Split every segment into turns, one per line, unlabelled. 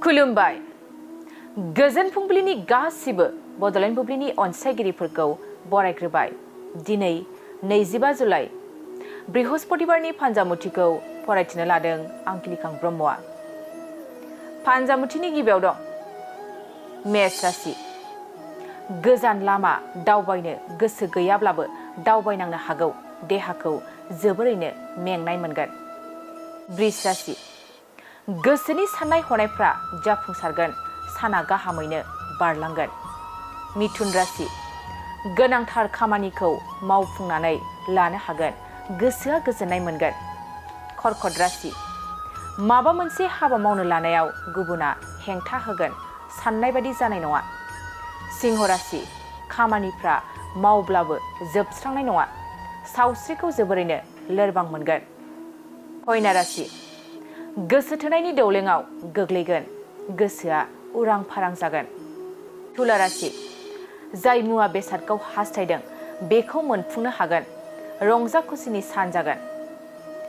खुलुमबाय गोजोन फुंबिलिनि गासिबो बड'लेण्ड बुब्लिनि अनसायगिरिफोरखौ बरायग्रोबाय। दिनै 25 जुलाइ बृहस्पतिबारनि फान्जामुथिखौ फरायथिनो लादों आं किलिखां ब्रह्मआ। फान्जामुथिनि गिबियाव दं मेष राशि। गोजान लामा दावबायनो गोसो गैयाब्लाबो दावबायनांनो हागौ, देहाखौ जोबोरैनो मेंनाय मोनगोन। वृष राशि। गोसोनि साननाय हनायफ्रा जाफुंसारगोन, साना गाहामैनो बारलांगोन। मिथुन राशि। गोनांथार खामानिखौ मावफुंनानै लानो हागोन, गोसोआ गोजोननाय मोनगोन। कर्कट राशि। माबा मोनसे हाबा मावनो लानायाव गुबुना हेंथा होगोन, साननाय बायदि जानाय नङा। सिंह राशि। खामानिफ्रा मावब्लाबो जोबस्रांनाय नङा, सावस्रिखौ जोबोरैनो लोरबां मोनगोन। कन्या राशि। गोसो थोनायनि दौलेङाव गोग्लैगोन, गोसोआ उरां फारां जागोन। तुला राशि। जाय मुवा बेसादखौ हास्थायदों बेखौ मोनफुंनो हागोन, रंजा खुसिनि सान जागोन।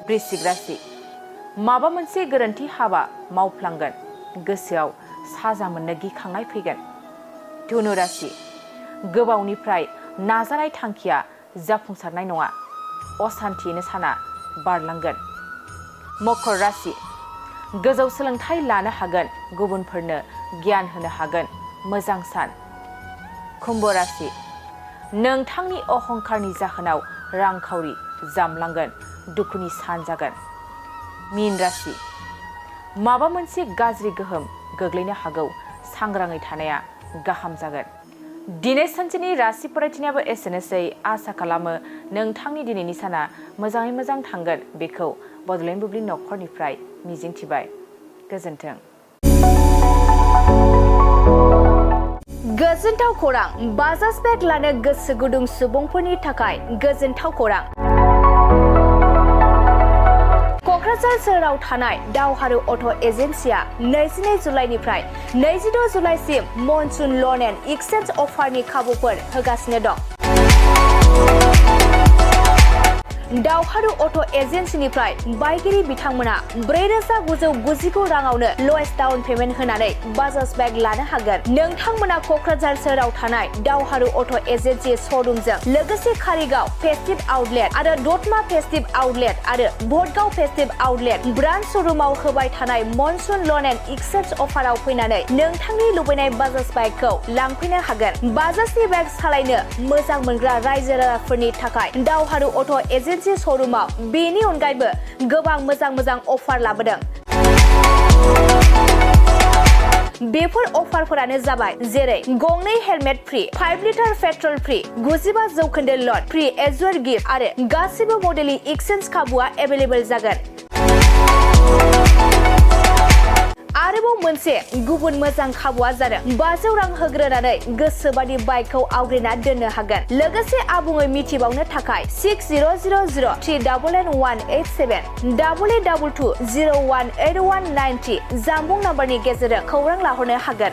वृश्चिक राशि। माबा मोनसे गोरोन्थि हाबा मावफ्लांगोन, गोसोआव साजा मोननो गिखांनाय फैगोन। धनु राशि। गोबावनिफ्राय नाजानाय थांखिया जाफुंसारनाय नङा, असान्थियैनो साना बारलांगोन। मकर राशि। गोजौ सोलोंथाइ लानो हागोन, गुबुनफोरनो गियान होनो हागोन, मोजां सान। कुम्भ राशि। नोंथांनि अहंकारनि जाहोनाव रांखावरि जामलांगोन, दुखुनि सान जागोन। मीन राशि। माबा मोनसे गाज्रि गोहोम गोग्लैनो हागौ, सांग्राङै थानाया गाहाम जागोन। दिनै सानसेनि राशि फरायथिनायाबो एसेनोसै। आसा खालामो नोंथांनि दिनैनि साना मोजाङै मोजां थांगोन, बेखौ बड'लेण्ड बुब्लि नखरनिफ्राय मिजिंथिबाय। गोजोन्थों।
गोजोनथाव खौरां। बाजाज बेग लानो गोसो गुदुं सुबुंफोरनि थाखाय गोजोनथाव खौरां। क'क्राझार सोहोराव थानाय दावहारु अट' एजेन्सिया 22 जुलाइनिफ्राय 26 जुलाइसिम मनसुन लन एन्ड एक्सचेन्ज अफारनि खाबुफोर होगासिनो दं। दावहारु अट' एजेन्सिनिफ्राय बायगिरि बिथांमोना 4,999 राङावनो लवेस्ट डाउन पेमेन्ट होनानै बाजाज बेग लानो हागोन। नोंथांमोना क'क्राझार सोहोराव थानाय दावहारु अट' एजेन्सि श'रुमजों लोगोसे कारिगाव फेस्टिभ आउटलेट आरो दतमा फेस्टिभ आउटलेट आरो भटगाव फेस्टिभ आउटलेट ब्रान्च श'रुमाव होबाय थानाय मनसुन लन एन्ड एक्सचेन्ज अफाराव फैनानै नोंथांनि लुबैनाय बाजाज बाइकखौ लांफैनो हागोन। बाजाजनि बाइक सालायनो मोजां मोनग्रा रायजो राजाफोरनि थाखाय दावहारु अट' एजेन्सि श'रुमाव बेनि अनगायैबो गोबां मोजां अफार लाबोदों। बेफोर अफारफोरानो जाबाय जेरै गंनै helmet free, 5 litre petrol free, 95% ल'न, फ्रि एजुअर गिफ्ट आरो गासिबो मडेलनि एक्सचेन्ज खाबुआ एभेलेबल जागोन। आरोबाव मोनसे गुबुन मोजां खाबुआ जादों 500 रां होग्रोनानै गोसोबादि बाइकखौ आवग्रिना दोननो हागोन। लोगोसे आबुङै मिथिबावनो थाखाय 6003991187 8822018193 जामबुं नाम्बारनि गेजेरजों खौरां लाहरनो हागोन।